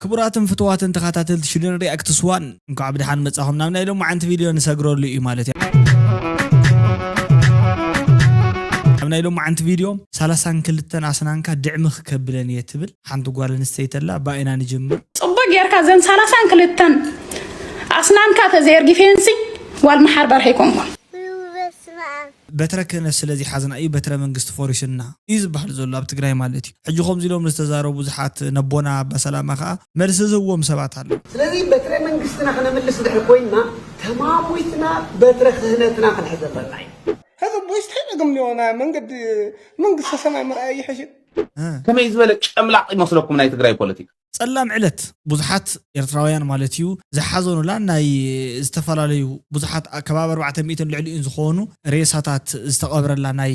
ክቡራትን ፍትዋትን ተኸታተልቲ ሽዱን ሪያክትስ ዋን፣ እንኳዕ ብደሓን መጻኹም። ናብ ናይ ሎማዓንቲ ቪድዮ ንሰግረሉ እዩ ማለት እዩ። ኣብ ናይ ሎማዓንቲ ቪድዮ፣ ሰላሳን ክልተን ኣስናንካ ድዕምኽ ከብለን እየ ትብል ሓንቲ ጓል ኣንስተይቲ ኣላ። ባይና ንጅምር። ጽቡቅ ጌርካ ዘን ሰላሳን ክልተን ኣስናንካ ተዘየርጊፌንሲ ጓል መሓር በርሀ ይኮንኩ። በስመ ኣብ። በትረ ክህነት ስለ ዝሓዝና እዩ በትረ መንግስቲ ፈሪሱና እዩ ዝበሃል ዘሎ ኣብ ትግራይ ማለት እዩ። ሕጂ ከምዚ ኢሎም ዝተዛረቡ ብዙሓት ነቦና ኣባ ሰላማ ከዓ መልሲ ዝህብዎም ሰባት ኣለዉ። ስለዚ በትረ መንግስትና ክነምልስ ድሕሪ ኮይንና ተማዊትና በትረ ክህነትና ክንሕዝ ኣለና እዩ። هذا بويست حين قم لي وانا من قد من قد سسمع مرأي حشد. እ። ከመይ ዝበለ ጨምላቕ ይመስለኩም ናይ ትግራይ ፖለቲካ? ጸላም ዕለት ብዙሓት ኤርትራውያን ማለት እዩ ዝሓዘኑላ ናይ ዝተፈላለዩ ብዙሓት ከባቢ ኣርባዕተ ሚእትን ልዕሊኡን ዝኾኑ ሬሳታት ዝተቐብረላ ናይ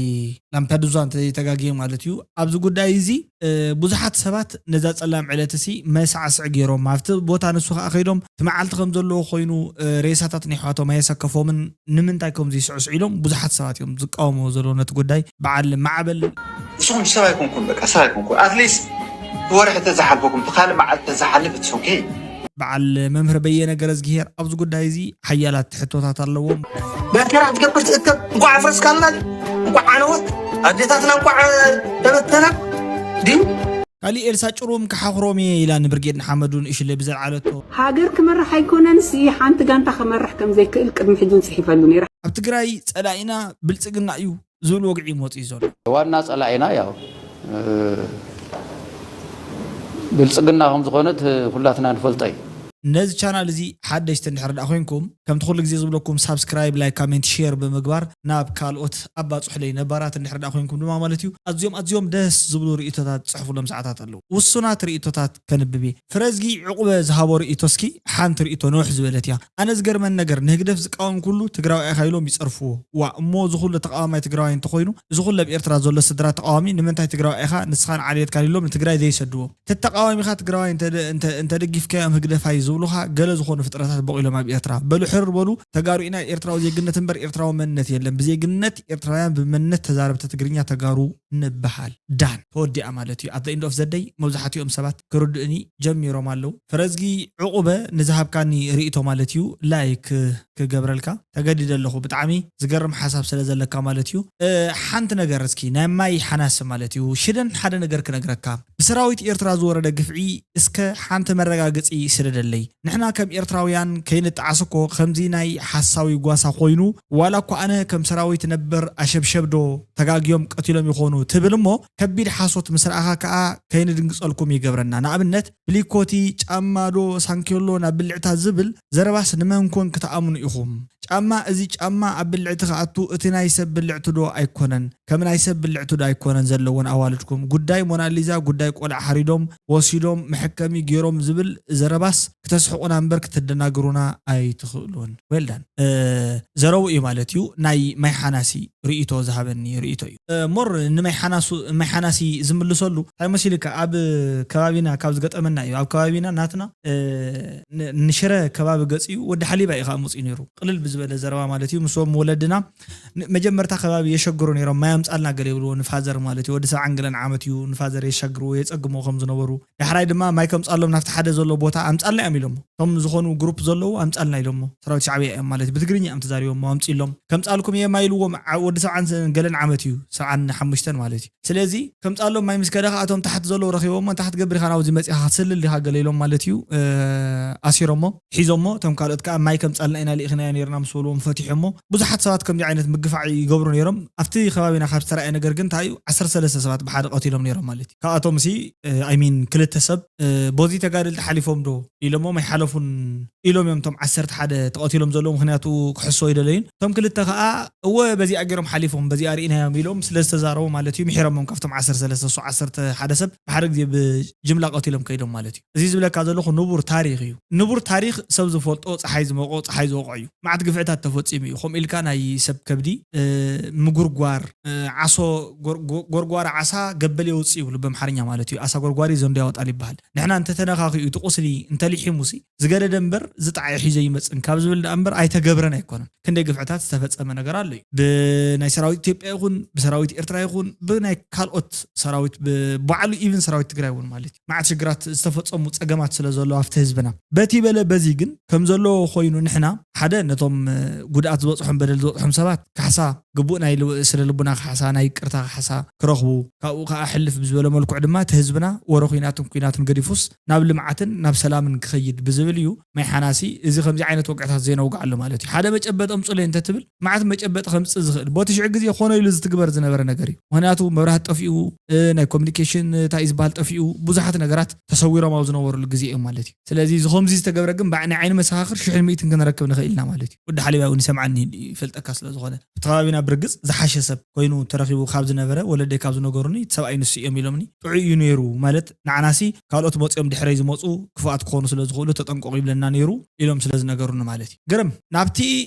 ላምፐዱዛ እንተዘይተጋግየ ማለት እዩ። ኣብዚ ጉዳይ እዚ፣ እ፣ ብዙሓት ሰባት ነዛ ጸላም ዕለት እሲ መሳዕስዕ ገይሮም ኣብቲ ቦታ ንሱ ከኣ ከይዶም እቲ መዓልቲ ከም ዘለዎ ኮይኑ፣ እ፣ ሬሳታት ናይ ኣሕዋቶም ኣየሰከፎምን ንምንታይ ከምዚ ይስዕስዑ ኢሎም ብዙሓት ሰባት እዮም ዝቃወምዎ ዘለዉ ነቲ ጉዳይ። በዓል ማዕበል ንስኹም ሰብ ኣይኮንኩም፣ በቃ ሰብ ኣይኮንኩም። ኣትሊስት እቲ ወርሒ ተዝሓልፈኩም፣ እቲ ካልእ መዓልቲ ተዝሓልፍ፣ it's okay። በዓል መምህር በየነ ገረዝግሄር ኣብዚ ጉዳይ እዚ ሓያላት ሕቶታት ኣለዎም። በርኬራ ትገብር ትእከብ፣ እንኳዕ ኣፍረስካልና፣ እንኳዕ ዓነወት፣ ኣዴታትና እንኳዕ ተበተና ድዩ? ካሊእ ኤልሳ ጭሩም ክሓኽሮም እየ ኢላ ንብርጌድ ንሓመዱን እሽለ ብዘልዓለቶ። ሃገር ክመርሕ ኣይኮነንሲ፣ ሓንቲ ጋንታ ክመርሕ ከም ዘይክእል ቅድሚ ሕጂ ጽሒፈሉ ነይራ። ኣብ ትግራይ ጸላኢና ብልጽግና እዩ ዝብል ወግዒ መጺኡ ዘሎ። ዋና ጸላኢና ያው፣ እ፣ ብልጽግና ከም ዝኾነት ኩላትና ንፈልጦ እዩ። ነዚ ቻናል እዚ ሓደሽቲ እንድሕር ደኣ ኮይንኩም፣ ከምቲ ኩሉ ግዜ ዝብለኩም ሳብስክራይብ፣ ላይክ፣ ካሜንት፣ ሼር ብምግባር ናብ ካልኦት ኣባጽሑለይ። ነባራት እንድሕር ደኣ ኮይንኩም ድማ ማለት እዩ፣ ኣዝዮም ኣዝዮም ደስ ዝብሉ ርእይቶታት ጽሕፉሎም ሰዓታት ኣለዉ። ውሱናት ርእይቶታት ከንብብ እየ። ፍረዝጊ ዕቑበ ዝሃቦ ርእይቶ እስኪ ሓንቲ ርእይቶ ንውሕ ዝበለት እያ። ኣነ ዝገርመኒ ነገር ንህግደፍ ዝቃወም ኩሉ ትግራዋይ ኢኻ ኢሎም ይጸርፍዎ። ዋእ እሞ እዚ ኩሉ ተቃዋማይ ትግራዋይ እንተኾይኑ እዚ ኩሉ ኣብ ኤርትራ ዘሎ ስድራ ተቃዋሚ ንምንታይ ትግራዋይ ኢኻ ንስኻን ዓሌትካን ኢሎም ንትግራይ ዘይሰድዎም? ተተቃዋሚኻ ትግራዋይ እንተ-፣ እንተ-፣ እንተደጊፍካዮም ህግደፋይ ዝብሉኻ ገለ ዝኾኑ ፍጥረታት በቂሎም ኣብ ኤርትራ። በሉ ሕርር በሉ፣ ተጋሩ ኢና፣ ኤርትራዊ ዜግነት እምበር ኤርትራዊ መንነት የለን። ብዜግነት ኤርትራውያን ብመንነት ተዛረብቲ ትግርኛ ተጋሩ ንበሃል። ዳን። ተወዲኣ ማለት እዩ። At the end of the day መብዛሕትኦም ሰባት ክርድኡኒ ጀሚሮም ኣለዉ። ፍረዝጊ ዕቑበ ንዝሃብካኒ ርእይቶ ማለት እዩ ላይክ ክገብረልካ ተገዲደ ኣለኹ። ብጣዕሚ ዝገርም ሓሳብ ስለ ዘለካ ማለት እዩ። እ፣ ሓንቲ ነገር እስኪ ናይ ማይ ሓናሲ ማለት እዩ ሽደን ሓደ ነገር ክነግረካ። ብሰራዊት ኤርትራ ዝወረደ ግፍዒ እስከ ሓንቲ መረጋገጺ ስደደለይ። ንሕና ከም ኤርትራውያን ከይንጠዓስ እኮ ከምዚ ናይ ሓሳዊ ጓሳ ኮይኑ፣ ዋላ እኮ ኣነ ከም ሰራዊት ነበር ኣሸብሸብ ዶ ተጋግዮም ቀቲሎም ይኾኑ ትብል እሞ ከቢድ ሓሶት ምስ ረኣኻ ከኣ ከይንድንግጸልኩም ይገብረና። ንኣብነት ብሊኮቲ ጫማ ዶ ሳንኬሎ ናብ ብልዕታ ዝብል ዘረባስ ንመን ኮን ክትኣምኑ ኢኹም? ጫማ፣ እዚ ጫማ ኣብ ብልዕቲ ክኣቱ እቲ ናይ ሰብ ብልዕቲ ዶ ኣይኮነን? ከም ናይ ሰብ ብልዕቲ ዶ ኣይኮነን ዘለወን ኣዋልድኩም? ጉዳይ ሞናሊዛ፣ ጉዳይ ቆልዓ ሓሪዶም ወሲዶም መሐከሚ ገይሮም ዝብል ዘረባስ ክተስሕቑና እምበር ክትደናግሩና ኣይትኽእሉን። ዌልዳን። እ፣ ዘረቡ እዩ ማለት እዩ። ናይ ማይ ሓናሲ ርእይቶ ዝሃበኒ ርእይቶ እዩ። እ፣ ሞር ንማይ ሓናሱ-፣ ማይ ሓናሲ ዝምልሰሉ እንታይ መሲልካ? ኣብ ከባቢና ካብ ዝገጠመና እዩ። ኣብ ከባቢና ናትና፣ እ፣ ን-፣ ንሽረ ከባቢ ገጺኡ ወዲ ሓሊባ እዩ ከኣ መጺኡ ነይሩ። ቅልል ብዝበለ ዘረባ ማለት እዩ። ምስኦም ወለድና ን-፣ መጀመርታ ከባቢ የሸግሩ ነይሮም። ማይ ኣምጻልና ገለ ይብልዎ ንፋዘር ማለት እዩ። ወዲ ሰብዓን ገለን ዓመት እዩ። ንፋዘር የሸግርዎ፣ የጸግምዎ ከም ዝነበሩ። ዳሕራይ ድማ ማይ ከምጻሎም ናብቲ ሓደ ዘሎ ቦታ ኣምጻልና እዮም ኢሎሞ። እቶም ዝኾኑ ግሩፕ ዘለዉ ኣምጻልና ኢሎሞ። ሰራዊት ሻዕብያ እዮም ማለት እዩ። ብትግርኛ እዮም ተዛሪቦሞ፣ ኣምጺሎም። ከምጻልኩም እየ ማይ ኢልዎም፣ ዓ-፣ ወዲ ሰብዓን ገለን ዓመት እዩ፣ ሰብዓን ሓሙሽተን ማለት እዩ። ስለዚ ከምጻሎም ማይ ምስ ከደ ከኣ እቶም ታሕቲ ዘለዉ ረኺቦሞ፣ እንታይ ክትገብር ኢኻ ናብዚ መጺኻ ክትስልል ዲኻ ገለ ኢሎም ማለት እዩ። እ፣ ኣሲሮሞ፣ ሒዞሞ፣ እቶም ካልኦት ከኣ ማይ ከምጻልና ኢና ልኢኽናዮ ነይርና ምስ በልዎም ፈቲሖሞ። ብዙሓት ሰባት ከምዚ ዓይነት ምግፋዕ ይገብሩ ነይሮም። ኣብቲ ከባቢና ካብ ዝተራእየ ነገር ግን እንታይ እዩ? ዓሰርተ ሰለስተ ሰባት ብሓደ ቀቲሎም ነይሮም ማለት እዩ። ካብኣቶም ሲ፣ እ፣ I mean ክልተ ሰብ፣ እ፣ በዚ ተጋደልቲ ሓሊፎም ዶ ኢሎሞም ኣይሓለፉን ኢሎም እዮም እቶም ዓሰርተ ሓደ ተቐቲሎም ዘለዉ፣ ምኽንያቱ ክሕሶ ኣይደለዩን። እቶም ክልተ ከኣ እወ በዚኣ ገይሮም ሓሊፎም፣ በዚኣ ርኢናዮም ኢሎም ስለ ዝተዛረቡ ማለት እዩ፣ ምሒሮሞም ካብቶም ዓሰርተ ሰለስተ፣ እሱ ዓሰርተ ሓደ ሰብ ብሓደ ግዜ ብጅምላ ቀቲሎም ከይዶም ማለት እዩ። እዚ ዝብለካ ዘለኹ ንቡር ታሪኽ እዩ። ንቡር ታሪኽ ሰብ ዝፈልጦ፣ ጸሓይ ዝሞቆ፣ ጸሓይ ዝወቕዖ እዩ። መዓት ግፍዕታት ተፈጺሙ እዩ። ከምኡ ኢልካ ናይ ሰብ ከብዲ፣ እ፣ ምጉርጓር፣ እ፣ ዓሶ ጎር-፣ ጎ-፣ ጎርጓሪ ዓሳ ገበል የውጽእ ይብሉ ብኣምሓርኛ ማለት እዩ። ኣሳ ጎርጓሪ ዘንዶ ያወጣል ይበሃል። ንሕና እንተተነኻኺኡ እቲ ቁስሊ እንተሊሒሙሲ ዝገደደ እምበር ዝጠዓየ ሒዞ ይመጽን ካብ ዝብል ደኣ እምበር ኣይተገብረን ኣይኮነን። ክንደይ ግፍዕታት ዝተፈጸመ ነገር ኣሎ እዩ። ብናይ ሰራዊት ኢትዮጵያ ይኹን፣ ብሰራዊት ኤርትራ ይኹን፣ ብናይ ካልኦት ሰራዊት፣ ብባዕሉ ኢቭን ሰራዊት ትግራይ እውን ማለት እዩ። መዓት ሽግራት ዝተፈጸሙ ጸገማት ስለ ዘሎ ኣብቲ ህዝብና። በቲ በለ በዚ ግን ከም ዘሎ ኮይኑ ንሕና ሓደ ነቶም፣ እ፣ ጉድኣት ዝበጽሖም በደል ዝበጽሖም ሰባት ካሕሳ ግቡእ ናይ ል-፣ ስለ ልቡና ካሕሳ፣ ናይ ይቅርታ ካሕሳ ክረኽቡ፣ ካብኡ ከዓ ሕልፍ ብዝበለ መልክዑ ድማ እቲ ህዝብና ወረ ኲናትን ኲናትን ገዲፉስ ናብ ልምዓትን ናብ ሰላምን ክኸይድ ብዝብል እዩ። ማይ ሓናሲ እዚ ከምዚ ዓይነት ወግዕታት ዘየነውግዓሉ ማለት እዩ። ሓደ መጨበጥ ኣምፁለይ እንተትብል መዓት መጨበጥ ከምፅእ ዝኽእል ቦቲ ሽዑ ግዜ ኮነ ኢሉ ዝትግበር ዝነበረ ነገር እዩ። ምክንያቱ መብራህት ጠፊኡ፣ እ፣ ናይ ኮሚኒኬሽን እንታይ እዩ ዝበሃል ጠፊኡ፣ ብዙሓት ነገራት ተሰዊሮም ኣብ ዝነበሩሉ ግዜ እዮም ማለት እዩ። ስለዚ እዚ ከምዚ ዝተገብረ ግን ብዓ-፣ ናይ ዓይኒ መሰኻኽር ሽሕን ሚእትን ክንረክብ ንኽእል ኢና ማለት እዩ። ወዲ ሓሊባ እውን ይሰምዓኒ ይፈልጠካ ስለ ዝኾነ። እቲ ከባቢና ብርግጽ ዝሓሸ ሰብ ኮይኑ ተረኺቡ ካብ ዝነበረ ወለደይ ካብ ዝነገሩኒ፣ እቲ ሰብኣይ ንሱ እዮም ኢሎምኒ። ጥዑይ እዩ ነይሩ ማለት ንዓናሲ ካልኦት መጺኦም ድሕረይ ዝመጹ ክፉኣት ክኾኑ ስለ ዝኽእሉ ተጠንቀቑ ይብለና ነይሩ ኢሎም ስለ ዝነገሩኒ ማለት እዩ። ግርም፣ ናብቲ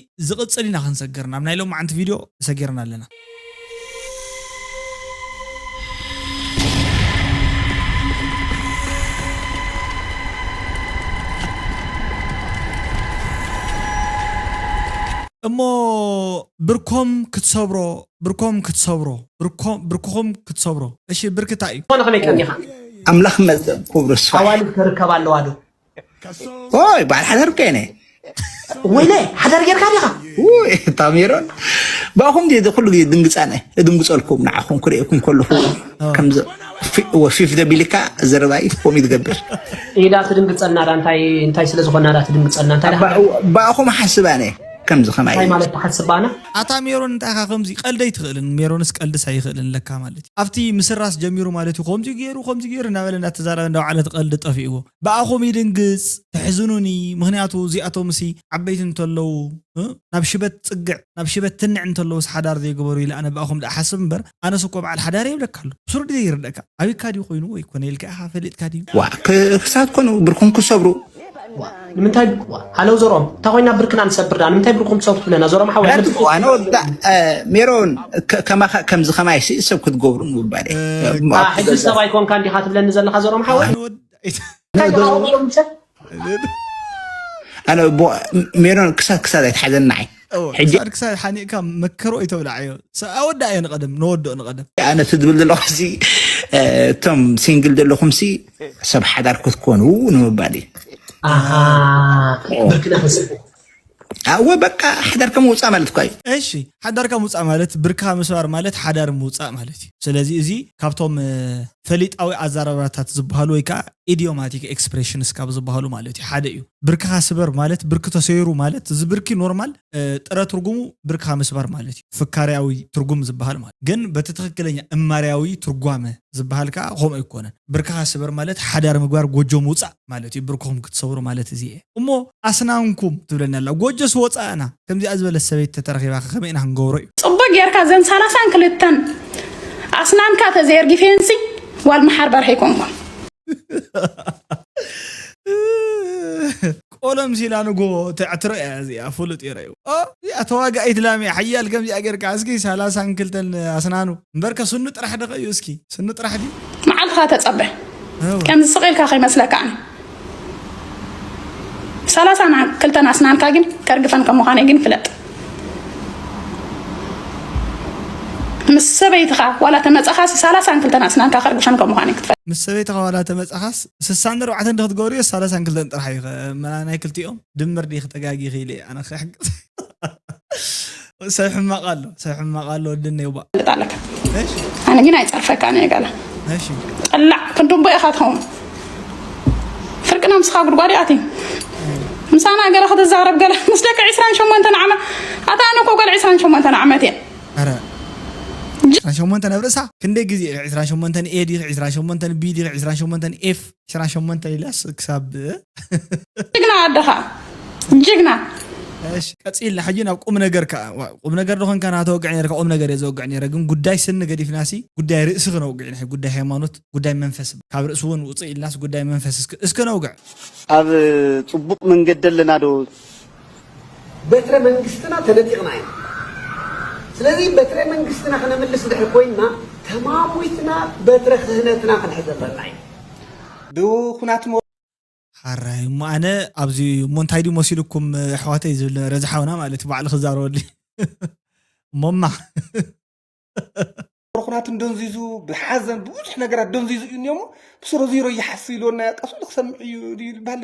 ዝቕጽል ኢና ክንሰግር፣ ናብ ናይ ሎማዓንቲ ቪድዮ ሰጊርና ኣለና። እሞ ብርኮም ክትሰብሮ፣ ብርኮም ክትሰብሮ፣ ብርኮ-፣ ብርክኹም ክትሰብሮ። እሺ፣ ብርክታ እዩ። ዝኾነ ከመይ ቀኒኻ? ኣምላኽ መዝገብ ክብሩ ይስፋሕ። ኣዋልድ ክርከብ ኣለዋ ዶ? ኦይ፣ በዓል ሓዳር እኮ እየ። ወይለ፣ ሓዳር ጌርካ ዲኻ? ውይ፣ እታ ሜሮን። ብኣኹም ድየ ኩሉ ግዜ ድንግጻ ናይ እድንግጸልኩም፣ ንዓኹም ክርእየኩም ከለኹ ከምዚ ፊ-፣ ወፊፍ ደቢልካ ዘረባይ ከምኡ ትገብር። ኢዳ ትድንግጸልና ዳ እንታይ እንታይ ስለ ዝኾና ዳ ትድንግጸልና እንታይ ዳ ብኣኹም ሓስባ ነ ከምዚ ከማይ እንታይ ማለት ትሓስብ ኣና? ኣታ ሜሮን እንታይ ኢኻ ከምዚ ቀልዲ ኣይትኽእልን? ሜሮንስ ቀልድስ ኣይኽእልን ለካ ማለት እዩ። ኣብቲ ምስራስ ጀሚሩ ማለት እዩ። ከምዚ ገይሩ ከምዚ ገይሩ እናበለ እናተዛረበ እንዳወዓለ እቲ ቀልዲ ጠፊእዎ። ብኣኹም ይድንግጽ፣ ተሕዝኑኒ፣ ምኽንያቱ እዚኣቶምሲ ዓበይቲ እንተለዉ፣ እ፣ ናብ ሽበት ጽግዕ፣ ናብ ሽበት ትንዕ እንተለዉስ ሓዳር ዘይገበሩ ኢለ ኣነ ብኣኹም ደኣ ሓስብ እምበር፣ ኣነስ እኮ በዓል ሓዳር እየ ይብለካ ኣሎ። ብስሩ ድየ ይርደእካ? ዓብይካ ድዩ ኮይኑ ወይ ኮነ ኢልካ ኢኻ ፈሊጥካ ድዩ? ዋ፣ ክ-፣ ክሳብ ኮኑ ብርኩም ክሰብሩ። ዋ፣ ንምንታይ ዋ፣ ሃለው ዘሮም፣ እንታይ ኮይና ብርክና ንሰብር ደኣ? ንምንታይ ብርኩም ትሰብሩ ትብለና? ዘሮም ሓወይ፣ ኣነ ዳርቱ፣ ኣነ ወዳ፣ እ፣ ሜሮን፣ ከ-፣ ከማኻ፣ ከምዚ ከማይ ሲ ሰብ ክትገብሩ ምባል እየ። እ፣ እ፣ አ፣ ሕጂ ሰብ ኣይኮንካ እንዲኻ ትብለኒ ዘለኻ ዘሮም ሓወይ? ኣነ ወዳ፣ እንታይ ተቓውሞ እዮም ሰብ? ኣነ ቦ-፣ ሜሮን ክሳድ ክሳድ ኣይትሓዘናይ። እወ፣ ሕጂ ክሳድ ክሳድ ሓኒእካ መከሮ ኣይተብልዓዮ። ሰ-፣ ኣወዳእዮ ንቐደም፣ ነወድኦ ንቐደም። ኣነ እቲ ዝብል ዘለኹ እዚ፣ እ፣ እቶም ሲንግል ዘለኹም ሲ ሰብ ሓዳር ክትኮኑ ንምባል እዩ። ኣሃ፣ ብርክና ከስቡ። ኣወ በቃ ሓዳር ከም ውፃእ ማለት እኳ እዩ። እሺ፣ ሓዳርካ ምውፃእ ማለት ብርካ ምስባር ማለት ሓዳር ምውፃእ ማለት እዩ። ስለዚ እዚ ካብቶም፣ እ፣ ፈሊጣዊ ኣዛራርባታት ዝበሃሉ ወይ ከዓ ኢዲዮማቲክ ኤክስፕሬሽንስ ካብ ዝበሃሉ ማለት እዩ ሓደ እዩ። ብርክኻ ስበር ማለት ብርኪ ተሰይሩ ማለት እዚ ብርኪ ኖርማል፣ እ፣ ጥረ ትርጉሙ ብርክኻ ምስባር ማለት እዩ። ፍካርያዊ ትርጉም ዝበሃል ማለት ግን በቲ ትኽክለኛ እማርያዊ ትርጓመ ዝበሃል ከዓ ከምኡ ኣይኮነን። ብርክኻ ስበር ማለት ሓዳር ምግባር ጎጆ ምውፃእ ማለት እዩ። ብርክኹም ክትሰብሩ ማለት እዚ እየ። እሞ ኣስናንኩም ትብለና ኣላ። ጎጆስ ወፃእና ከምዚኣ ዝበለት ሰበይቲ ተተረኺባ ከ ከመይ ኢና ክንገብሮ እዩ? ፅቡቅ ጌርካ ዘን ሰላሳን ክልተን ኣስናንካ ተዘየርጊፈየንሲ ዋል መሓር በርሀ ይኮንኩን። ቆሎም ሲላ ንጎ ተዕትሮ እያ እዚኣ፣ ፍሉጥ እዩ ረእዩ። ኦ፣ እዚኣ ተዋጋኢት ላም እያ፣ ሓያል ከምዚኣ ጌርካ። እስኪ ሰላሳን ክልተን ኣስናኑ። እምበርከ ስኑ ጥራሕ ዶ እዩ? እስኪ ስኑ ጥራሕ ድዩ? መዓልትኻ ተጸበ። እወ። ከምዚ ስቕ ኢልካ ከይመስለካ ኣነ። ሰላሳን ክልተን ኣስናንካ ግን ከርግፈን ከም ምዃነይ ግን ፍለጥ። ምስ ሰበይትኻ ዋላ ተመጻኻሲ ሰላሳን ክልተን ኣስናንካ ከርግፈን ከም ምዃነይ ክትፈልጥ። ምስ ሰበይትኻ ዋላ ተመጻኻስ ስሳን ኣርባዕተን ዶ ክትገብርዮ ሰላሳን ክልተን ጥራሕ እዩ። መላ ናይ ክልቲኦም ድምር ዲኺ ተጋጊኺ ኢለ ኣነ ክሕግዝ። ሰብ ሕማቕ ኣሎ፣ ሰብ ሕማቕ ኣሎ ወዲ እኔው ባእ። ትፈልጥ ኣለካ። እሺ፣ ኣነ ግን ኣይጸርፈካን እየ ገለ። እሺ። ጠላዕ ክንድቦ ኢኻ ትኸውን። ፍርቅና ምስኻ ጉድጓድ ይኣቲ። ምሳና ገለ ክትዛረብ ገለ ምስ ደቂ ዕስራን ሸሞንተን ዓመት። ኣታ ኣነ እኮ ጓል ዕስራን ሸሞንተን ዓመት እየ። ኣረ ዕስራን ሸሞንተን ኣብ ርእሳ ክንደይ ግዜ እዩ? ዕስራን ሸሞንተን ኤ ዲኺ፣ ዕስራን ሸሞንተን ቢ ዲኺ፣ ዕስራን ሸሞንተን ኤፍ፣ ዕስራን ሸሞንተን ኢላስ ክሳብ ጅግና ኣደኻ ጅግና። እሺ፣ ቀጺልና ሕጂ ናብ ቁም ነገር ከኣ። ዋ፣ ቁም ነገር ዶ ኾንካ ናተወግዕ ነርካ? ቁም ነገር እየ ዘወግዕ ነይረ፣ ግን ጉዳይ ስኒ ገዲፍናሲ ጉዳይ ርእሲ ክነውግዕ ኢና። ጉዳይ ሃይማኖት፣ ጉዳይ መንፈስ፣ ካብ ርእሲ እውን ውፅእ ኢልናስ ጉዳይ መንፈስ እስክ-፣ እስኪ ነውግዕ። ኣብ ጽቡቕ መንገዲ ኣለና ዶ? በትረ መንግስትና ተነጢቕና ኢና። ስለዚ በትረ መንግስትና ክነምልስ እንድሕር ኮይንና ተማሙትና በትረ ክህነትና ክንሕዝ ኣለና እዩ። ብኹናት ሓራይ እሞ ኣነ ኣብዚ እሞ እንታይ ድዩ መሲልኩም ኣሕዋተይ ዝብል ነበረ ዝሓውና ማለት እዩ ባዕሉ ክዛረበሉ እሞማ ርኹናትን ደንዚዙ ብሓዘን ብብዙሕ ነገራት ደንዚዙ እዩ እኒኦሞ ብስሮ ዚሮ ይሓስ ኢልወና ቀስ ኢሉ ክሰምዕ እዩ ድዩ ዝበሃል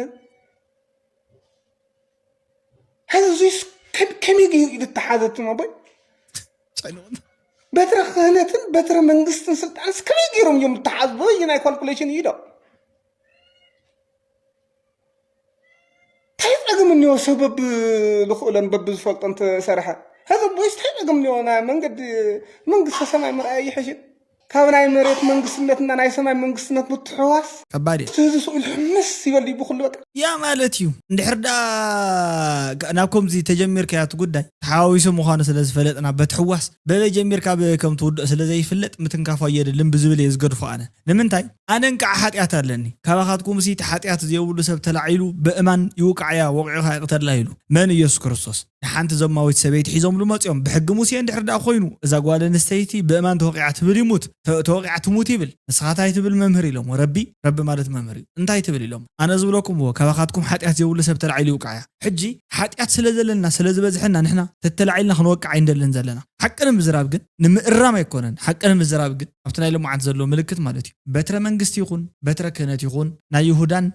ሕዚ እዙይስ ከመይ ገይሩ ኢሉ ተሓዘ እቲ ማቦይ በትረ ክህነትን በትረ መንግስትን ስልጣንስ ከመይ ገይሮም እዮም ተሓዝቦ ናይ ካልኩሌሽን እዩ ዶ እንታይ ፀገም እኒኦ ሰብ በብልኽእሎን በብዝፈልጦን ተሰርሐ ህዝብ ወይስ እንታይ ፀገም እኒኦ ናይ መንገዲ መንግስተ ሰማይ ምርኣይ ይሕሽን ካብ ናይ መሬት መንግስትነትና ናይ ሰማይ መንግስትነት ምትሕዋስ ከባድ እዩ እቲ ህዝብ ስኡ ኢሉ ሕምስ ይበል እዩ ብኩሉ በቃ ያ ማለት እዩ እንድሕር ዳ ናብ ከምዚ ተጀሚርካያ እቲ ጉዳይ ተሓዋዊሱ ምዃኑ ስለ ዝፈለጥና በቲ ሕዋስ በበይ ጀሚርካ በበይ ከም ትውድኦ ስለ ዘይፍለጥ ምትንካፉ ኣየድልን ብዝብል እየ ዝገድፎ ኣነ ንምንታይ ኣነ እንቃዕ ሓጢኣት ኣለኒ ካባኻትኩም ሲ እቲ ሓጢኣት ዘየብሉ ሰብ ተላዒሉ በእማን ይውቃዕያ ወቂዑ ከኣ ይቕተላ ኢሉ መን ኢየሱስ ክርስቶስ ንሓንቲ ዘማዊት ሰበይቲ ሒዞምሉ መጺኦም ብሕጊ ሙሴ እንድሕር ደኣ ኮይኑ እዛ ጓል ኣንስተይቲ ብእማን ተወቂዓ ትብል ይሙት ተወቂዓ ትሙት ይብል ንስኻ ታይ ትብል መምህር ኢሎሞ ረቢ ረቢ ማለት መምህር እዩ እንታይ ትብል ኢሎሞ ኣነ ዝብለኩም እዎ ካባኻትኩም ሓጢኣት ዘይብሉ ሰብ ተላዒሉ ይውቃዕያ ሕጂ ሓጢኣት ስለ ዘለና ስለ ዝበዝሐና ንሕና ተተላዒልና ክንወቅዕ ኣይንደልን ዘለና ሓቂ ንምዝራብ ግን ንምእራም ኣይኮነን ሓቂ ንምዝራብ ግን ኣብቲ ናይ ሎማዓንቲ ዘሎ ምልክት ማለት እዩ በትረ መንግስቲ ይኹን በትረ ክህነት ይኹን ናይ ይሁዳን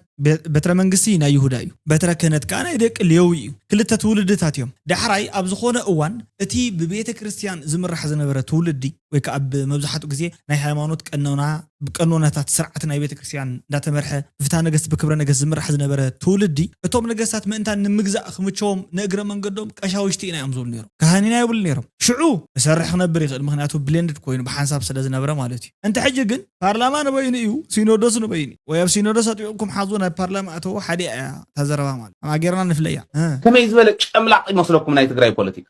በትረ መንግስቲ ናይ ይሁዳ እዩ በትረ ክህነት ከዓ ናይ ደቂ ሌዊ እዩ ክልተ ትውልድታት እዮም ዳሕራይ ኣብ ዝኾነ እዋን እቲ ብቤተ ክርስቲያን ዝምራሕ ዝነበረ ትውልዲ ወይ ከዓ ብመብዛሕትኡ ግዜ ናይ ሃይማኖት ቀኖና ብቀኖናታት ስርዓት ናይ ቤተ ክርስቲያን እንዳተመርሐ ብፍትሐ ነገስት ብክብረ ነገስት ዝምራሕ ዝነበረ ትውልዲ እቶም ነገስታት ምእንታን ንምግዛእ ክምቸዎም ንእግረ መንገዶም ቀሻውሽቲ ኢና እዮም ዝብሉ ነይሮም ካህን ኢና ይብሉ ነይሮም ሽዑ እሰርሕ ክነብር ይኽእል ምክንያቱ ብሌንድድ ኮይኑ ብሓንሳብ ስለ ዝነበረ ማለት እዩ እንተ ሕጂ ግን ፓርላማ ንበይኑ እዩ ሲኖዶስ ንበይኑ ወይ ኣብ ሲኖዶስ ኣጥቢቕኩም ሓዙ ናይ ፓርላማ ኣተዎ ሓደ እያ እታ ዘረባ ማለት ኣማ ጌርና ንፍለያ ከመይ ዝበለ ጨምላቕ ይመስለኩም ናይ ትግራይ ፖለቲካ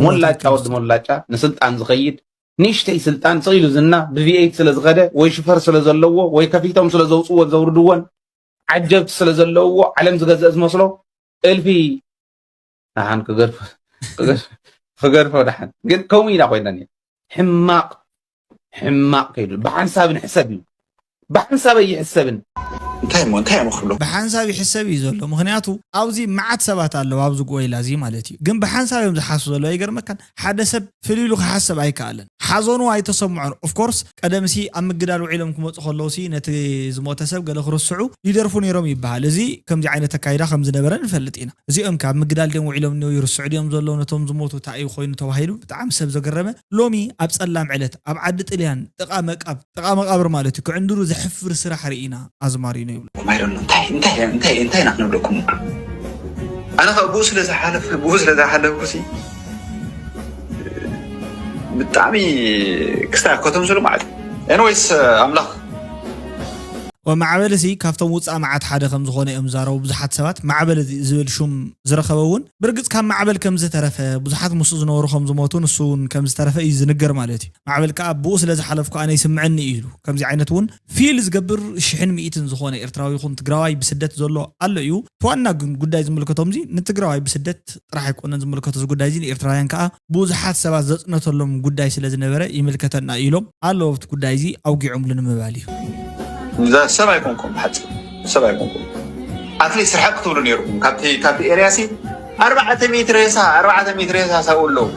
ሞላጫ ወዲ ሞላጫ ንስልጣን ዝኸይድ ንእሽተይ ስልጣን ስቕ ኢሉ ዝና ብቪኤይት ስለ ዝኸደ ወይ ሽፈር ስለ ዘለዎ ወይ ከፊቶም ስለ ዘውፅዎን ዘውርድዎን ዓጀብቲ ስለ ዘለውዎ ዓለም ዝገዝእ ዝመስሎ እልፊ ደሓን ክገድፎ ክገድፎ ደሓን ግን ከምኡ ኢና ኮይና ሕማቕ ሕማቕ ከይዱ ብሓንሳብ ንሕሰብ እዩ ብሓንሳብ ኣይሕሰብን እንታይ እሞ እንታይ እሞ ክብሎ ብሓንሳብ ይሕሰብ እዩ ዘሎ ምክንያቱ ኣብዚ መዓት ሰባት ኣለዉ ኣብዚ ጎይላ እዚ ማለት እዩ ግን ብሓንሳብ እዮም ዝሓስቡ ዘለዉ ኣይገርመካን ሓደ ሰብ ፍልይሉ ክሓስብ ኣይከኣለን ሓዘኑ ኣይተሰምዖን ኦፍኮርስ ቀደምሲ ኣብ ምግዳል ውዒሎም ክመፁ ከለውሲ ነቲ ዝሞተ ሰብ ገለ ክርስዑ ይደርፉ ነይሮም ይበሃል እዚ ከምዚ ዓይነት ኣካይዳ ከም ዝነበረ ንፈልጥ ኢና እዚኦም ካብ ምግዳል ድዮም ውዒሎም እኒው ይርስዑ ድዮም ዘለዉ ነቶም ዝሞቱ እንታይ እዩ ኮይኑ ተባሂሉ ብጣዕሚ ሰብ ዘገረመ ሎሚ ኣብ ፀላም ዕለት ኣብ ዓዲ ጥልያን ጥቓ መቃብ ጥቓ መቃብር ማለት እዩ ክዕንድሩ ዘሕፍር ስራሕ ርኢና ኣዝማሪኖ ይብሉ ማይሮን እንታይ እንታይ እንታይ እንታይ ኢና ክንብለኩም ኣነ ካብ ብኡ ስለ ዝሓለፍ ብኡ ስለ ዝሓለፍኩ ሲ ብጣዕሚ ክስታ ከተምስሉ ማለት ኤንወይስ ኣምላኽ ወማዕበል እዚ ካብቶም ውፃእ መዓት ሓደ ከም ዝኾነ እዮም ዝዛረቡ ብዙሓት ሰባት ማዕበል ዝብል ሹም ዝረኸበ እውን ብርግፅ ካብ ማዕበል ከም ዝተረፈ ብዙሓት ምስኡ ዝነበሩ ከም ዝሞቱ ንሱ እውን ከም ዝተረፈ እዩ ዝንገር ማለት እዩ ማዕበል ከዓ ብኡ ስለ ዝሓለፍኩ ኣነ ይስምዐኒ እዩ ኢሉ ከምዚ ዓይነት እውን ፊል ዝገብር ሽሕን ሚእትን ዝኾነ ኤርትራዊ ይኹን ትግራዋይ ብስደት ዘሎ ኣሎ እዩ እቲ ዋና ግን ጉዳይ ዝምልከቶም እዚ ንትግራዋይ ብስደት ጥራሕ ኣይኮነን ዝምልከቶ እዚ ጉዳይ እዚ ንኤርትራውያን ከዓ ብዙሓት ሰባት ዘፅነተሎም ጉዳይ ስለ ዝነበረ ይምልከተና ኢሎም ኣለዉ ኣብቲ ጉዳይ እዚ ኣውጊዖምሉ ንምባል እዩ ሰብ ኣይኮንኩም ብሓፂር ሰብ ኣይኮንኩም ኣትሊስት ርሕቅ ክትብሉ ነይርኩም ካብቲ ኤርያ ሲ ኣርባዕተ ሚእቲ ሬሳ ኣርባዕተ ሚእቲ ሬሳ ሳብኡ ኣለዉ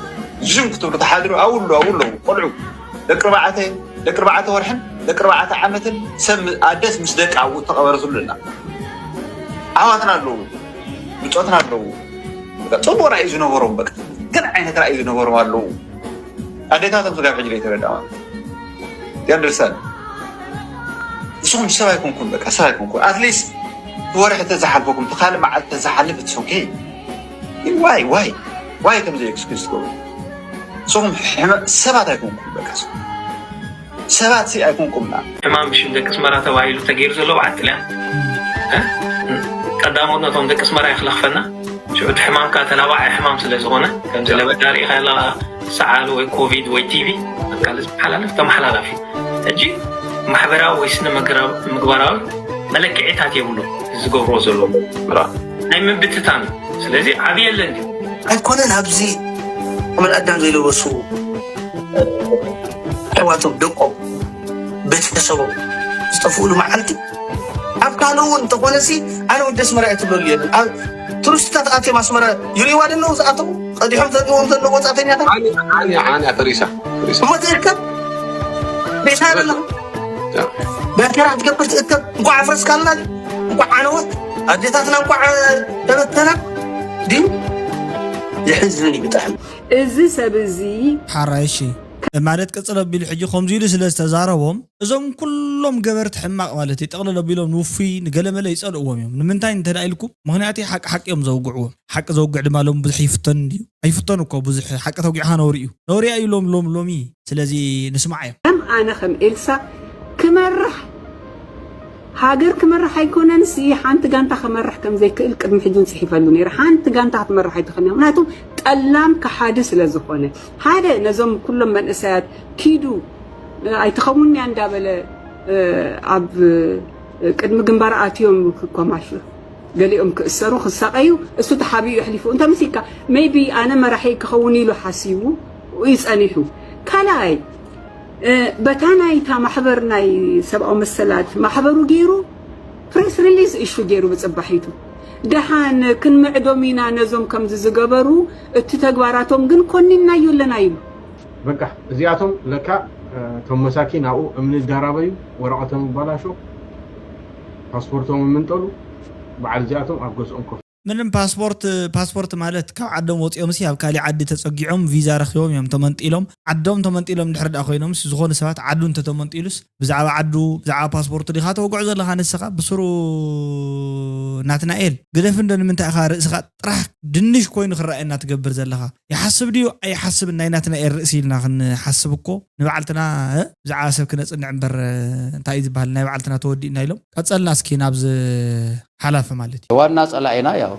ዝም ክትብሉ ተሓድሩ ኣብኡ ኣለዉ ኣብኡ ኣለዉ ቆልዑ ደቂ ኣርባዕተ ደቂ ኣርባዕተ ወርሕን ደቂ ኣርባዕተ ዓመትን ሰብ ኣደስ ምስ ደቂ ኣብኡ ተቐበረትሉ ኣላ ኣሕዋትና ኣለዉ ብፆትና ኣለዉ ፅቡቅ ራእዩ ዝነበሮም በቃ ግን ዓይነት ራእዩ ዝነበሮም ኣለዉ ኣዴታቶም ስጋብ ሕጂ ዘይተረዳ ማለት you understand ንስኹም ሰብ ኣይኮንኩም በቃ ሰብ ኣይኮንኩም ኣትሊስት ወርሒ ተዝሓልፈኩም እቲ ካልእ መዓልቲ ተዝሓልፍ it's okay why why why ከምዚ excuse ትገብሩ ንስኹም ሰባት ኣይኮንኩም በቃ ሰባት ሲ ኣይኮንኩምና ሕማም ብሽም ደቂ ኣስመራ ተባሂሉ ተገይሩ ዘሎ በዓል ጥልያን ቀዳሞት ነቶም ደቂ ኣስመራ ይኽለኽፈና ሽዑ እቲ ሕማም ከዓ ተላባዒ ሕማም ስለ ዝኾነ ከምዚ ለበዳ ርኢኻ ኣለኻ ሰዓል ወይ ኮቪድ ወይ ቲቪ በቃ ዝመሓላለፍ ተመሓላላፊ ሕጂ ማሕበራዊ ወይ ስነ ምግባራዊ መለክዒታት የብሉ ዝገብርዎ ዘለዉ ናይ ምብትታን እዩ ስለዚ ዓብዪ የለን እዩ ኣይኮነን ኣብዚ ኣመል ኣዳም ዘይለበሱ ኣሕዋቶም ደቆም ቤተሰቦም ዝጠፍኡሉ መዓልቲ ኣብ ካልእ እውን እንተኾነሲ ኣነ ወዲ ኣስመራ እየ ትብለሉ የለን። ኣብ ቱሪስትታት ኣትዮም ኣስመራ ይርእይዋ ደለዉ ዝኣተዉ ቀዲሖም ዘርእዎም ዘለዉ ወፃእተኛታት ዓንያ ዓንያ ዓንያ ፈሪሳ ፈሪሳ እሞ ትእከብ ሪእሳ ኣለኹ ያ። በርኬራ ክትገብር ትእከብ እንኳዕ ኣፍረስካልና ድዩ? እንኳዕ ዓነወት ኣዴታትና እንኳዕ ተበተና ድዩ? የሕዝን እዩ ብጣዕሚ። እዚ ሰብ እዚ ሓራይ እሺ ማለት ቅፅል ኣቢሉ ሕጂ ከምዚ ኢሉ ስለ ዝተዛረቦም እዞም ኩሎም ገበርቲ ሕማቕ ማለት እዩ ጠቕልል ኣቢሎም ንውፉይ ንገለመለ ይፀልእዎም እዮም ንምንታይ እንተ ኢልኩም ምክንያቱ ሓቂ ሓቂ እዮም ዘውግዕዎም ሓቂ ዘውግዕ ድማ ሎም ብዙሕ ይፍተን እዩ ኣይፍተን እኮ ብዙሕ ሓቂ ተውጊዕካ ነውሪ እዩ ነውሪ እዩ ሎም ሎም ሎሚ ስለዚ ንስማዕ እዮም ከም ኣነ ከም ኤልሳ ክመርሕ ሃገር ክመርሕ ኣይኮነንሲ ሓንቲ ጋንታ ክመርሕ ከም ዘይክእል ቅድሚ ሕጂ እውን ፅሒፈሉ ነይረ። ሓንቲ ጋንታ ክትመርሕ ኣይትኽእልን እያ። ምክንያቱ ጠላም ከሓዲ ስለ ዝኾነ ሓደ ነዞም ኩሎም መንእሰያት ኪዱ ኣይትኸውን እያ እንዳበለ ኣብ ቅድሚ ግንባር ኣትዮም ክኮማሹ ገሊኦም ክእሰሩ ክሳቀዩ እሱ ተሓቢኡ የሕሊፉ እንተ ምሲካ maybe ኣነ መራሒ ክኸውን ኢሉ ሓሲቡ እዩ ጸኒሑ ካልኣይ በታ ናይታ ማሕበር ናይ ሰብኣዊ መሰላት ማሕበሩ ገይሩ press release issue ገይሩ ብፅባሒቱ ደሓን ክንምዕዶም ኢና ነዞም ከምዚ ዝገበሩ እቲ ተግባራቶም ግን ኮኒንናዮ ኣለና ኢሉ በቃ እዚኣቶም ለካ እቶም መሳኪን ኣብኡ እምኒ ይዳራበዩ ወረቐቶም ይባላሾ ፓስፖርቶም ይምንጠሉ በዓል እዚኣቶም ኣብ ገዝኦም ኮፍ ምንም ፓስፖርት ፓስፖርት ማለት ካብ ዓዶም ወፂኦምሲ ኣብ ካሊእ ዓዲ ተፀጊዖም ቪዛ ረኪቦም እዮም ተመንጢሎም ዓዶም ተመንጢሎም ድሕር ዳ ኮይኖምስ ዝኾኑ ሰባት ዓዱ እንተተመንጢሉስ ብዛዕባ ዓዱ ብዛዕባ ፓስፖርቱ ዲኻ ተወግዖ ዘለኻ ንስኻ ብስሩ ናትናኤል ግደፍ እንዶ ንምንታይ ኢኻ ርእስኻ ጥራሕ ድንሽ ኮይኑ ክረኣየና ትገብር ዘለኻ ይሓስብ ድዩ ኣይሓስብን ናይ ናትናኤል ርእሲ ኢልና ክንሓስብ እኮ ንባዕልትና ብዛዕባ ሰብ ክነፅንዕ እምበር እንታይ እዩ ዝበሃል ናይ ባዕልትና ተወዲእና ኢሎም ቀፀልና እስኪ ናብዚ ሓላፊ ማለት እዩ ዋና ፀላኢና ያው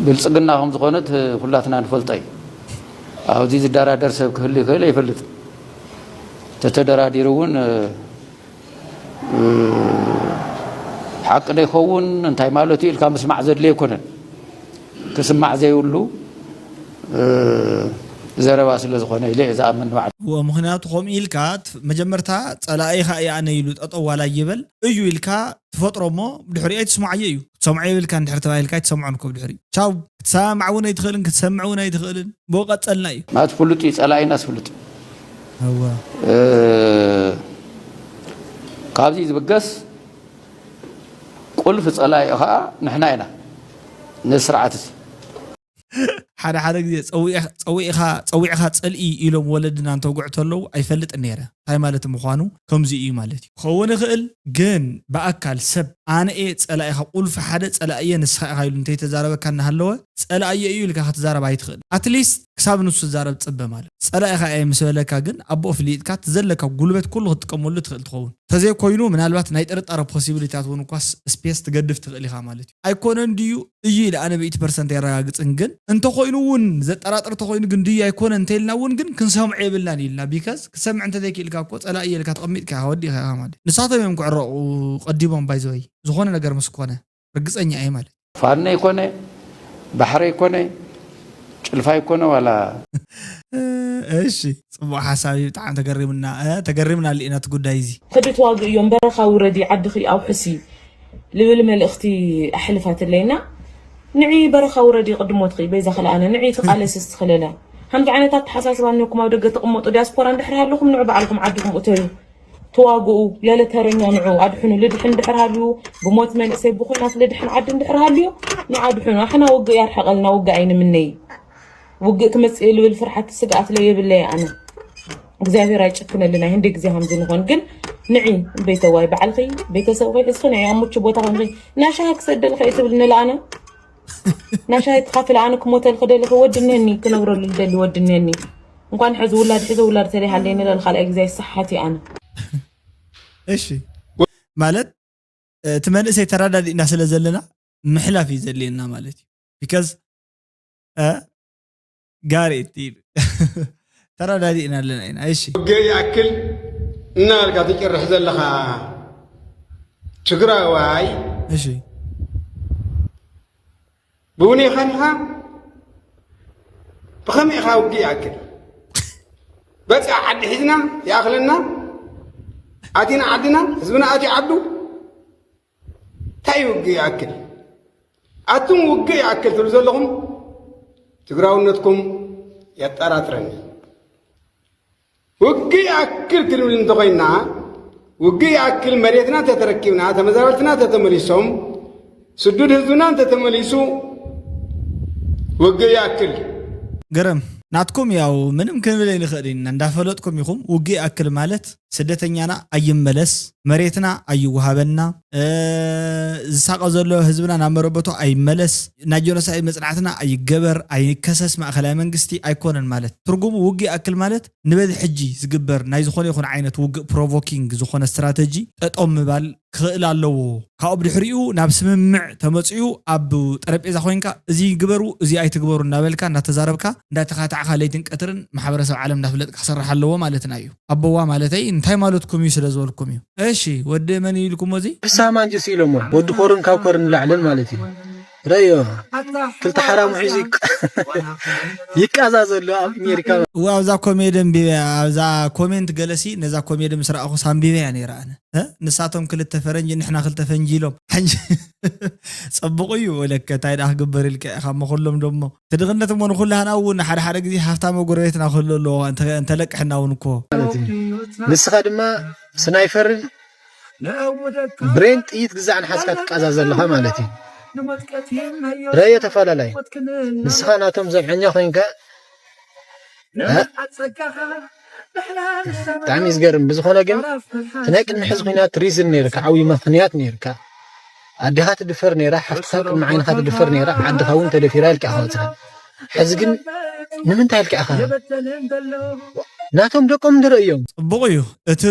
ብልፅግና ከም ዝኾነት ኩላትና ንፈልጦ እዩ ኣብዚ ዝደራደር ሰብ ክህሉ ይኽእል ይፈልጥ ተተደራዲሩ እውን ሓቂ ዶ ይኸውን እንታይ ማለት እዩ ኢልካ ምስማዕ ዘድልዮ ኣይኮነን ክስማዕ ዘይብሉ ዘረባ ስለ ዝኾነ ኢለ እየ ዝኣምን ንባዕሉ እዎ ምኽንያቱ ከምኡ ኢልካ መጀመርታ ፀላኢኻ እየ ኣነ ኢሉ ጠጠው ዋላ ይበል እዩ ኢልካ ትፈጥሮ እሞ ብድሕሪኡ ኣይትስማዓዮ እዩ ክትሰምዖ የብልካ እንድሕር ተባሂልካ ኣይትሰምዖን እኮ ብድሕሪኡ ቻው ክትሰማማዕ እውን ኣይትኽእልን ክትሰምዕ እውን ኣይትኽእልን ብኡ ቀፀልና እዩ ማለት ፍሉጥ እዩ ፀላኢናስ ፍሉጥ እዩ እወ ካብዚ ዝብገስ ቁልፊ ፀላኢ ከዓ ንሕና ኢና ነዚ ስርዓት እዚ ሓደ ሓደ ግዜ ፀዊዕኻ ፀልኢ ኢሎም ወለድና እንተውግዑ ተለዉ ኣይፈልጥን ነይረ እንታይ ማለት ምዃኑ ከምዚ እዩ ማለት እዩ ክኸውን ይኽእል ግን ብኣካል ሰብ ኣነ እየ ፀላኢኻ ቁልፊ ሓደ ፀላእየ ንስኻ ኢኻ ኢሉ እንተይተዛረበካ እናሃለወ ፀላእየ እዩ ኢልካ ክትዛረብ ኣይትኽእል ኣትሊስት ክሳብ ንሱ ዝዛረብ ፅበ ማለት ፀላኢኻ እየ ምስ በለካ ግን ኣቦኡ ፍልይጥካ እቲ ዘለካ ጉልበት ኩሉ ክትጥቀመሉ ትኽእል ትኸውን ተዘይኮይኑ ምናልባት ናይ ጥርጣረ ፖሲብሊታት እውን እኳ ስፔስ ትገድፍ ትኽእል ኢኻ ማለት እዩ ኣይኮነን ድዩ እዩ ኢለ ኣነ ብኢቲ ፐርሰንት የረጋግፅን ግን እንተኮይኑ እውን ዘጠራጥር ተኮይኑ ግን ድዩ ኣይኮነ እንተኢልና እውን ግን ክንሰምዖ የብልናን ኢልና ቢካዝ ክሰምዕ እንተዘይክኢልካ እኮ ፀላኢ የልካ ተቐሚጥካ ኢኻ ወዲእካ ኢኻ ማለት ንሳቶም እዮም ክዕረቑ ቀዲሞም ባይዘወይ ዝኾነ ነገር ምስ ኮነ ርግፀኛ እየ ማለት ፋኖ ይኮነ ባሕረ ይኮነ ጭልፋ ይኮነ ዋላ እሺ ፅቡቅ ሓሳብ እዩ ብጣዕሚ ተገሪምና ተገሪምና ኣሊእና እቲ ጉዳይ እዚ ከዲ ተዋግእዮም በረኻ ውረዲ ዓድኺ ኣውሕሲ ልብል መልእኽቲ ኣሕልፋትለይ እና ንዒ በረኻ ውረዲ ቅድሞትኺ በይዛ ክልኣነ ንዒ ትቃለሲ ስትኽለለ ከምዚ ዓይነት ኣተሓሳስባ እኒኩም ኣብ ደገ ተቕመጡ ዲያስፖራ እንድሕር ሃለኹም ንዑ ባዕልኩም ዓድኹም እተዩ ተዋግኡ ለለ ተረኛ ንዑ ኣድሕኑ ልድሕን እንድሕር ሃልዩ ብሞት መንእሰይ ብኩናት ልድሕን ዓዲ እንድሕር ሃልዩ ንዓድሕኑ ኣሕና ውግእ ያርሕቐልና ውግእ ኣይንምነይ ውግእ ክመጽእ እዩ ልብል ፍርሓት ስግኣት ለየብለይ ኣነ እግዚኣብሔር ኣይጨክነልና ይህንደ ግዜ ከምዚ ንኾን ግን ንዒ ቤተዋይ ባዕልኺ ቤተሰብኺ ሒዝኺ ንዒ ኣብ ምቹ ቦታ ኮንኺ ናሻሂ ክሰደልኺ እየ ትብል ንልኣነ ናሻሂ ትኻፍል ኣነ ክሞተልኺ ደልኺ ወዲ እኒሀኒ ክነብረሉ ልደሊ ወዲ እኒሀኒ እንኳን ሕዚ ውላድ ሕዚ ውላድ ተለይ ሃለይ ንለል ካልኣይ ግዜ ኣይሰሓት እየ ኣነ እሺ ማለት እቲ መንእሰይ ተረዳዲእና ስለ ዘለና ምሕላፍ እዩ ዘድልየና ማለት እዩ because ጋሬት ተረዳዲእና ኣለና ኢና እሺ ውግእ ይኣክል እናበልካ ትጭርሕ ዘለኻ ትግራዋይ እሺ ብውኔኻን ኢኻ ብኸመይ ኢኻ ውግእ ይኣክል በፂዓ ዓዲ ሒዝና ይኣኽለና ኣቲና ዓድና፣ ህዝብና ኣትዩ ዓዱ። እንታይ ውግእ ይኣክል? ኣቱም ውግእ ይኣክል ትብሉ ዘለኹም ትግራውነትኩም የጠራጥረኒ። ውግእ ይኣክል ክንብል እንተኾይንና፣ ውግእ ይኣክል መሬትና ተተረኪብና፣ ተመዛበልትና ተተመሊሶም፣ ስዱድ ህዝብና እንተተመሊሱ፣ ውግእ ይኣክል። ገረም ናትኩም ያው ምንም ክንብል ኣይንኽእል ኢና። እንዳፈለጥኩም ኢኹም። ውግእ ይኣክል ማለት ስደተኛና ኣይመለስ፣ መሬትና ኣይወሃበና፣ ዝሳቐ ዘሎ ህዝብና ናብ መረበቱ ኣይመለስ፣ ናይ ጆኖሳይድ መፅናዕትና ኣይገበር፣ ኣይከሰስ ማእኸላይ መንግስቲ ኣይኮነን ማለት። ትርጉሙ ውግእ ይኣክል ማለት ንበዚ ሕጂ ዝግበር ናይ ዝኾነ ይኹን ዓይነት ውግእ ፕሮቮኪንግ ዝኾነ ስትራተጂ ጠጠው ምባል ክኽእል ኣለዎ። ካብኡ ብድሕሪኡ ናብ ስምምዕ ተመፅኡ ኣብ ጠረጴዛ ኮይንካ እዚ ግበሩ እዚ ኣይትግበሩ እናበልካ እናተዛረብካ እንዳተኻታዕካ ለይትን ቀትርን ማሕበረሰብ ዓለም እንዳፍለጥካ ክሰርሕ ኣለዎ ማለትና እዩ። ኣቦዋ ማለተይ እንታይ ማለትኩም እዩ ስለ ዝበልኩም እዩ። እሺ ወዲ መን እዩ ኢልኩሞ እዚ? ፍስሃ ማንጁስ ኢሎሞ ወዲ ኮርን ካብ ኮርን ላዕልን ማለት እዩ። ረዮ ክልተ ሓራሙ ሒዙ ይቃዛ ዘሎ ኣብ ኣሜሪካ። እዋ ኣብዛ ኮሜዲ ኣንቢበያ ኣብዛ ኮሜንት ገለሲ ነዛ ኮሜዲ ምስ ረኣኹስ ኣንቢበያ ነይረ ኣነ። እ? ንሳቶም ክልተ ፈረንጂ ንሕና ክልተ ፈንጂ ኢሎም ሕጂ ፀቡቕ እዩ ወለከ እንታይ ደኣ ክግበር ኢልካ ኢኻ እሞ ኩሎም ደሞ እቲ ድኽነት እሞ ንኩላህና እውን ሓደ ሓደ ግዜ ሃፍታመ ጎረቤትና ክህሉ ኣለዎ እንተ- እንተለቅሕና እውን እኮ ማለት እዩ። ንስኻ ድማ ስናይፈርን ብሬን ጥይት ግዛዕ ንሓዝካ ትቃዛ ዘለኻ ማለት እዩ። ረዮ ተፈላለዩ ንስኻ ናቶም ዘብዐኛ ኮይንካ ብጣዕሚ እዩ ዝገርም። ብዝኾነ ግን እቲ ናይ ቅድሚ ሕዚ ኩናት ሪዝን ነይርካ፣ ዓብዪ ምኽንያት ነይርካ። ኣዴኻ ትድፈር ነይራ፣ ሓፍትኻ ቅድሚ ዓይንኻ ትድፈር ነይራ፣ ዓድኻ እውን ተደፊራ ኢልካ ኢኻ ወፂኻ። ሕዚ ግን ንምንታይ ኢልካ ኢኻ ናቶም ደቆም ንርኢ እዮም። ፅቡቕ እዩ እቲ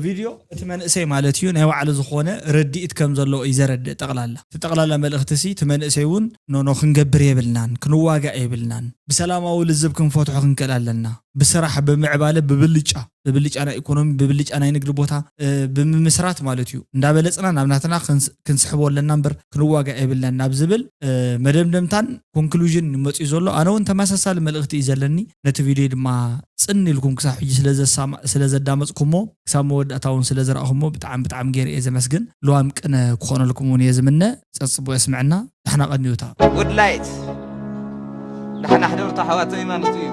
ቪድዮ እቲ መንእሰይ ማለት እዩ ናይ ባዕሉ ዝኾነ ርድኢት ከም ዘለዎ እዩ ዘረድእ ጠቕላላ እቲ ጠቕላላ መልእኽቲ ሲ እቲ መንእሰይ እውን ኖኖ ክንገብር የብልናን ክንዋጋእ የብልናን ብሰላማዊ ልዝብ ክንፈትሖ ክንክእል ኣለና ብስራሕ ብምዕባለ ብብልጫ ብብልጫ ናይ ኢኮኖሚ ብብልጫ ናይ ንግዲ ቦታ ብምምስራት ማለት እዩ እንዳበለፅና ናብ ናትና ክንስሕቦ ኣለና እምበር ክንዋጋእ የብልናን ናብ ዝብል መደምደምታን ኮንክሉዥን መፅኡ ዘሎ ኣነ እውን ተመሳሳሊ መልእኽቲ እዩ ዘለኒ ነቲ ቪድዮ ድማ ፅን ኢልኩም ክሳብ ሕጂ ስለዘዳመፅኩሞ ክሳብ መወዳእታ እውን ስለዝረእኹሞ ብጣዕሚ ብጣዕሚ ገይረ እየ ዘመስግን ልዋም ቅነ ክኾነልኩም እውን እየ ዝምነ ፀፅቦ የስምዐና ዳሕና ቀንዩታ ጉድላይት ዳሕና ሕደርቱ ኣሕዋተይ ማለት እዩ